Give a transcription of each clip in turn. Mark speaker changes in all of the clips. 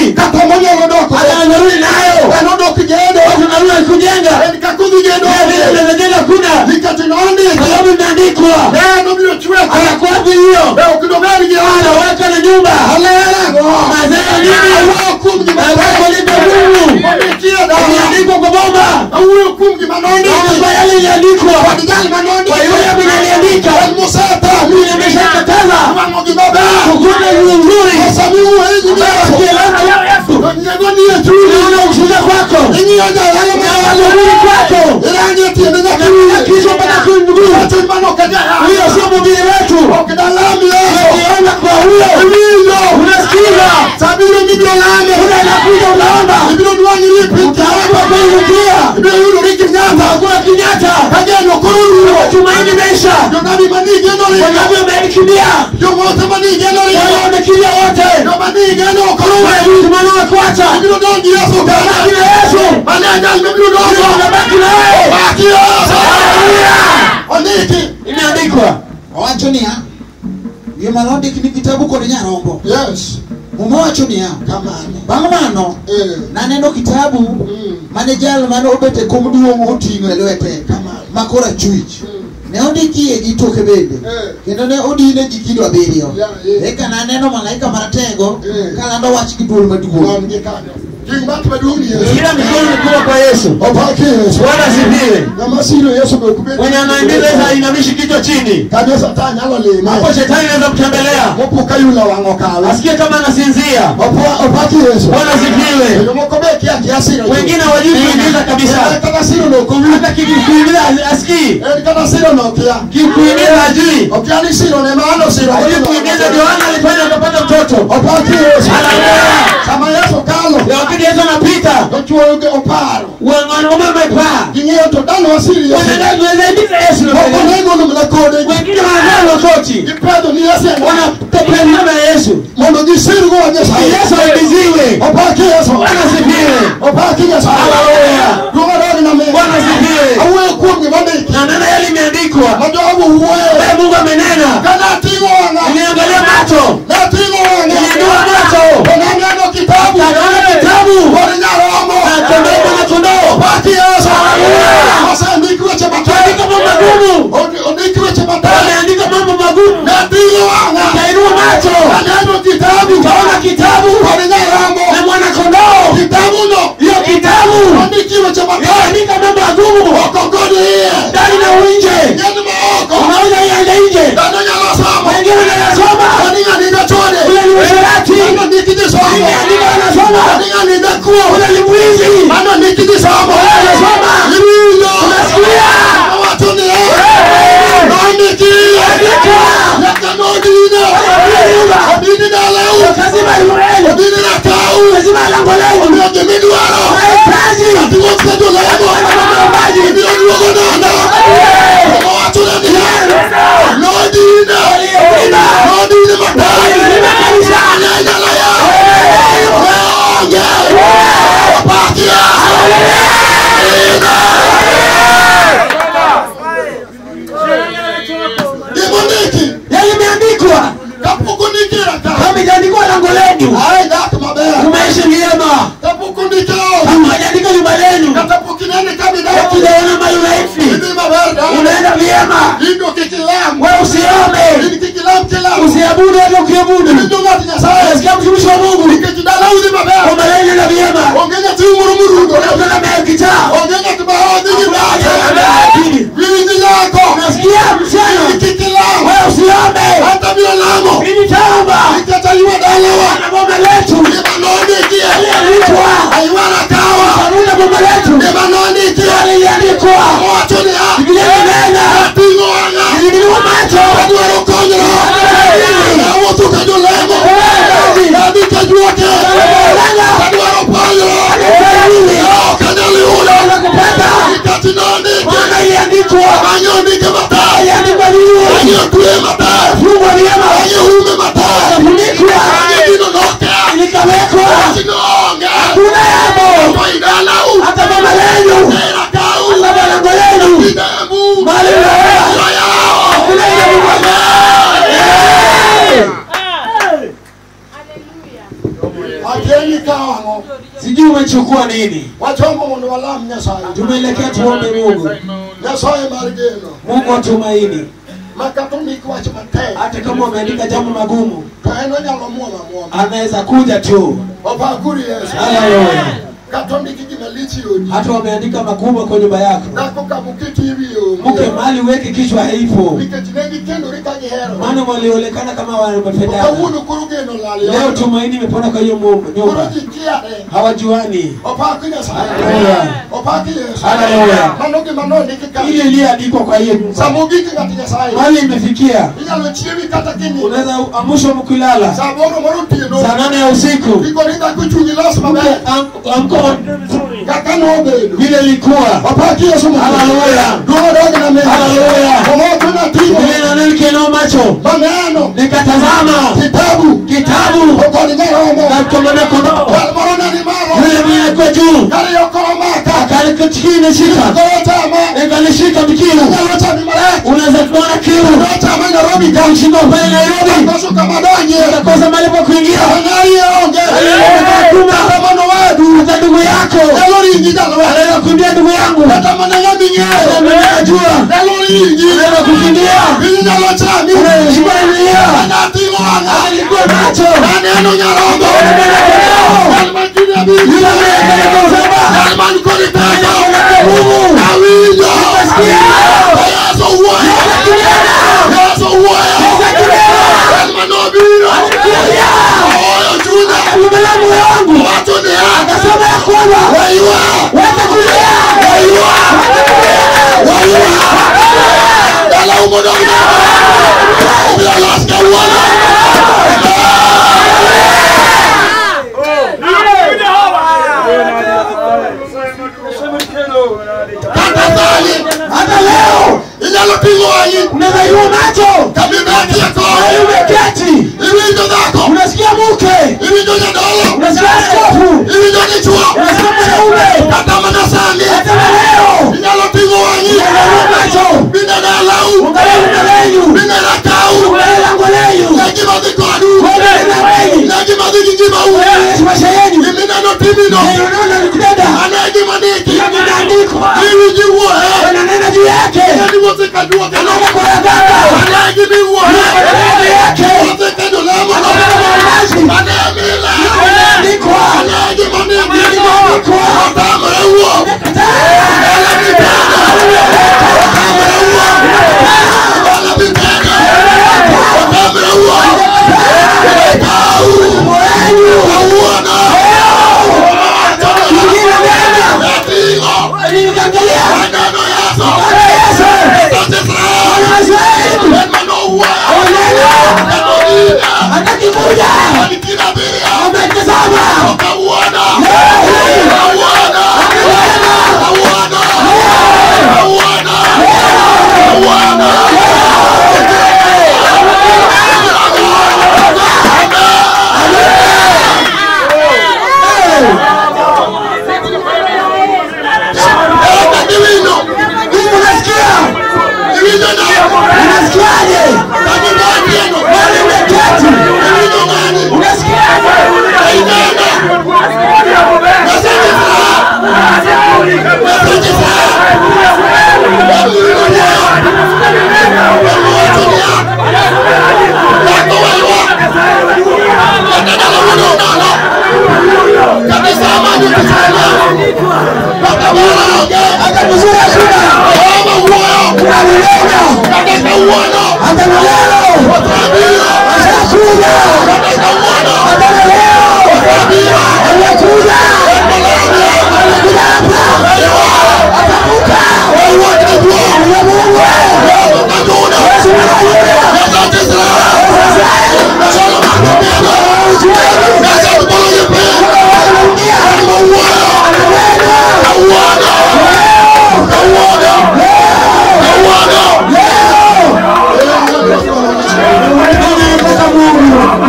Speaker 1: Anarudi.
Speaker 2: Kata moja onodoko.
Speaker 1: Anarudi nayo.
Speaker 2: Anodok gedo.
Speaker 1: Tunarudi kujenga.
Speaker 2: En kakudhi gedo.
Speaker 1: Vile tunajenga kuna.
Speaker 2: Nikech nondiki.
Speaker 1: Sababu imeandikwa.
Speaker 2: En obiro chweko.
Speaker 1: Anakuwa hiyo.
Speaker 2: Be ok dober gi ode.
Speaker 1: Anaweka na nyumba.
Speaker 2: Alera.
Speaker 1: Nasema nini?
Speaker 2: Awuoyo kuom gima
Speaker 1: Nataka kulipa Mungu.
Speaker 2: ondikie dala.
Speaker 1: Imeandikwa kwa bomba.
Speaker 2: Awuoyo kuom gima nondiki.
Speaker 1: Kwa yale iliandikwa.
Speaker 2: Kod jal manondiki.
Speaker 1: Kwa yule mwenye aliandika.
Speaker 2: En mosetho.
Speaker 1: Mimi nimeshakataza.
Speaker 2: Nwang'o gima ber.
Speaker 1: Kukuna nzuri.
Speaker 2: Sama iwuoyo gi Yesu.
Speaker 1: Ukieleza leo Yesu.
Speaker 2: To nyiego nie chunyi.
Speaker 1: Unaona ushuhuda kwako.
Speaker 2: Ing'iyo jayalo
Speaker 1: Na
Speaker 2: mar
Speaker 1: wahubiri kwako.
Speaker 2: Irange tiende nyaka
Speaker 1: Na
Speaker 2: wiye.
Speaker 1: kichwa mpaka kwenye miguu.
Speaker 2: Wacho ni mano ok jayalo.
Speaker 1: Huyo sio mhubiri wetu.
Speaker 2: Ok dalam Yesu.
Speaker 1: Ukiona kwa huyo.
Speaker 2: Iwinjo.
Speaker 1: Unasikiza.
Speaker 2: Sabiro mibiro lame.
Speaker 1: Kuna inakuja unaomba.
Speaker 2: Ibiro nwang'iri e piny
Speaker 1: Utaomba kuirudia.
Speaker 2: Ibiro yudori Kenyatta.
Speaker 1: Utakuwa Kenyatta.
Speaker 2: Ka geno koro rumo.
Speaker 1: Tumaini maisha.
Speaker 2: Jonabi manie geno ringo.
Speaker 1: Wanabii wamekimbia.
Speaker 2: Jomothe manie geno
Speaker 1: Wale
Speaker 2: ringo.
Speaker 1: wamekimbia wote.
Speaker 2: Joma nie geno ok orumo.
Speaker 1: Tumaini wakuacha.
Speaker 2: Ibiro dong' gi Yesu
Speaker 1: Utabaki
Speaker 2: kende.
Speaker 1: na Yesu.
Speaker 2: Mane e jal mibiro dong'go.
Speaker 1: Utabaki na yeye.
Speaker 2: Baki Yesu.
Speaker 1: Haleluya.
Speaker 2: Ondiki.
Speaker 1: Imeandikwa.
Speaker 3: Owacho niya, gima nondik ni kitabu kod nyarombo.
Speaker 2: Yes.
Speaker 3: Muma wacho niya,
Speaker 2: Kamano.
Speaker 3: bang' mano naneno kitabu mane jal mane obet e kom duong' oting'o e lwete
Speaker 2: Kamano.
Speaker 3: ma korachwich. Ne ondikie gi toke bende kendo ne odine gi kido abiriyo.
Speaker 2: Yeah.
Speaker 3: Eka naneno malaika maratego
Speaker 2: Eh.
Speaker 3: kalando wach gi dwol maduong'.
Speaker 2: Wan gi kanyo. Ting' bat maduong' ni Yesu.
Speaker 1: Kila mikono mikubwa kwa Yesu.
Speaker 2: Opaki Yesu.
Speaker 1: Bwana asifiwe.
Speaker 2: Ng'ama siro Yesu be ok bed.
Speaker 1: Mwenye anaimbiza Yesu ainamishi kichwa chini.
Speaker 2: Kanyo Satan nyalo lime.
Speaker 1: Hapo shetani anaweza kutembelea.
Speaker 2: Mopo ka yula wang' okalo.
Speaker 1: Asikie kama anasinzia.
Speaker 2: Opaki Yesu.
Speaker 1: Bwana asifiwe.
Speaker 2: Jomoko be kia kia siro.
Speaker 1: Wengine hawajui kuingiza kabisa.
Speaker 2: En kata siro no ok owinj.
Speaker 1: Hata kikuingiza asikii.
Speaker 2: En kata siro no okia.
Speaker 1: Kikuingiza hajui.
Speaker 2: Okia ni siro ne mano siro.
Speaker 1: Hajui kuingiza ndio maana alifanya akapata mtoto.
Speaker 2: Opaki Yesu.
Speaker 1: Haleluya.
Speaker 2: Sama Yesu kalo.
Speaker 1: Lakini Yesu anapita.
Speaker 2: To chuo gi oparo.
Speaker 1: Wanaume wamepaa.
Speaker 2: Ging'eyo to dano wasir Yesu.
Speaker 1: Wanaimbiza Yesu.
Speaker 2: Moko ne golo mana kode.
Speaker 1: Wengine wanavaa koti.
Speaker 2: Gipedho ni Yesu e
Speaker 1: Wanatopelana na Yesu.
Speaker 2: mondo gisirgo wa Nyasaye.
Speaker 1: Yesu aimbiziwe.
Speaker 2: Opaki Yesu.
Speaker 1: Bwana asifiwe.
Speaker 2: Opaki Nyasaye.
Speaker 1: Haleluya.
Speaker 2: Duong' odog na me.
Speaker 1: Bwana asifiwe.
Speaker 2: Awuoyo kuom gima ondiki.
Speaker 1: Na neno yale imeandikwa.
Speaker 2: Ma jogo wuoyo.
Speaker 1: Wewe Mungu amenena.
Speaker 2: Ka nating'o wang'a.
Speaker 1: Niangalia macho.
Speaker 2: Nating'o wang'a.
Speaker 1: Niinua macho.
Speaker 2: To naneno kitabu.
Speaker 1: Naona kitabu.
Speaker 2: Kod nyarombo.
Speaker 1: Na kondoo mwana kondoo.
Speaker 2: Opaki Yesu.
Speaker 1: Haleluya.
Speaker 2: Osendik weche matek.
Speaker 1: Andika mambo magumu.
Speaker 2: Ondik weche matek.
Speaker 1: Ameandika mambo magumu.
Speaker 2: Nating'o wang'a.
Speaker 1: Nikainua macho.
Speaker 2: Naneno kitabu.
Speaker 1: Nikaona kitabu
Speaker 2: Kod nyarombo.
Speaker 1: na mwana kondoo.
Speaker 2: Kitabuno.
Speaker 1: Hiyo kitabu
Speaker 2: Ondiki weche matek.
Speaker 1: imeandika mambo magumu.
Speaker 2: Oko kod iye.
Speaker 1: Ndani na nje.
Speaker 2: Ng'eny ma oko.
Speaker 1: Unaweza ianza nje.
Speaker 2: Dhano nyalo somo.
Speaker 1: Wengine wanasoma.
Speaker 2: Koni ng'ani gachode.
Speaker 1: Ule ni msherati.
Speaker 2: Mano ndiki ji somo.
Speaker 1: Imeandika wanasoma.
Speaker 2: Koni ng'ani jakuo.
Speaker 1: Ule ni mwizi.
Speaker 2: Mano ndiki ji somo.
Speaker 1: Wanasoma.
Speaker 2: Iwinjo.
Speaker 1: Unasikia?
Speaker 2: Owacho niya. Nondiki.
Speaker 1: Andika.
Speaker 2: Nyaka nodine. Odini dalau.
Speaker 1: Lazima Israeli.
Speaker 2: Odini rakau.
Speaker 1: Lazima lango lenu.
Speaker 2: Omiyo gimidwaro.
Speaker 1: Mahitaji.
Speaker 2: Katiwuok ka jolemo. Ibiro duogo nono. Owacho niya. Nodine. Nodine matek.
Speaker 1: Lazima kanisa.
Speaker 2: Nyalo yawo. Onge. Opaki Yesu. Gimondiki.
Speaker 1: Yale imeandikwa.
Speaker 2: Kapok ondiki rakau.
Speaker 1: Kama ijaandikwa lango lenu.
Speaker 2: Ai dak maber.
Speaker 1: Tumeishi vyema.
Speaker 2: Kapok ondiki ot.
Speaker 1: Kama haijaandikwa nyumba lenu.
Speaker 2: Kata pok inene kama idakie.
Speaker 1: Unaona mali unaishi.
Speaker 2: Idhi maber da.
Speaker 1: Unaenda vyema.
Speaker 2: In to kik ilam.
Speaker 1: Wewe usiombe.
Speaker 2: In kik ilam kilam.
Speaker 1: Usiabudu hata ukiabudu.
Speaker 2: Iwinjo ng'at Nyasaye.
Speaker 1: Unasikia mtumishi wa Mungu.
Speaker 2: Nikech dalau dhi maber.
Speaker 1: Kwamba leo inaenda vyema.
Speaker 2: Onge nyathi moro morundo.
Speaker 1: Kuna mtoto amekichaa.
Speaker 2: Onge ng'at ma odhi gi dhako.
Speaker 1: Lakini
Speaker 2: Winj nyako.
Speaker 1: unasikia msichana.
Speaker 2: In kik ilam.
Speaker 1: Wewe usiombe.
Speaker 2: Hata biro lamo.
Speaker 1: Mimi nitaomba.
Speaker 2: Nikech aywa dalawa.
Speaker 1: Na boma letu.
Speaker 2: Gima nondikie.
Speaker 1: Aliyeitwa.
Speaker 2: Aywa rakawa.
Speaker 1: Karuna boma letu.
Speaker 2: Gima nondikie.
Speaker 1: Aliandikwa.
Speaker 2: Owacho niya.
Speaker 1: Biblia inanena.
Speaker 2: Ating'o wang'a.
Speaker 1: Niliinua macho.
Speaker 2: Adwaro konyruok. Awuotho ka jolemo. Adhi ka juoke. Adwaro panyruok. Ok anyal yudo.
Speaker 1: Kupata.
Speaker 2: Nikech nondiki.
Speaker 1: Maana iliandikwa.
Speaker 2: Bang'e ondike matek.
Speaker 1: Iliandikwa vizuri.
Speaker 2: Bang'e otweye matek.
Speaker 1: Fungwa vyema.
Speaker 2: Bang'e ume matek.
Speaker 1: Ikafunikwa.
Speaker 2: Bang'e gino nokia.
Speaker 1: Ilikawekwa.
Speaker 2: Wach noonge.
Speaker 1: Hakuna yamo.
Speaker 2: To idalau.
Speaker 1: Hata boma lenu.
Speaker 2: E rakau.
Speaker 1: Hata lango lenu.
Speaker 2: Idembu.
Speaker 1: Mahali unaoa.
Speaker 2: Biro yawo.
Speaker 1: Hakuna ile
Speaker 2: Akia.
Speaker 3: Sijui umechukua nini. Tumeelekea tuombe Mungu. Mungu atumaini. Hata kama umeandika jambo magumu, anaweza kuja tu. Haleluya. Hata wameandika makubwa kwa nyumba yako, mke mali weke kichwa haipo, maana walionekana kama wamependana. Leo tumaini imepona kwa hiyo nyumba, hawajuani. Haleluya. Haleluya. Ile iliandikwa kwa hiyo nyumba, mali imefikia. Unaweza amsha mkilala saa 8 ya usiku, amko vile ilikuwa. Haleluya. Haleluya. Vile nilikuwa macho nikatazama kitabu na kumwona kondoo yule mwenye alikuwa juu, akanishika, nikanishika mkiu. Unaweza kuona kiu ukamshika pale Nairobi, ukakosa mahali pa kuingia. Hata ndugu yako anaweza kukimbia, ndugu yangu anajua anaweza kukimbia. Alikuwa macho Hata leo unaweza macho umeketi, unasikia mke, unasikia askofu, unasikia mwanaume. Hata leo unaweza macho, ungalia lenyu, ungalia lango lenyu, maisha yenu imeandikwa, wananena juu yake, Mungu.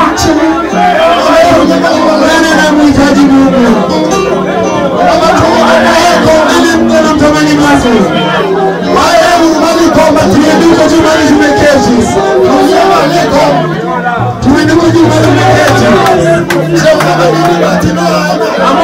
Speaker 1: Hema.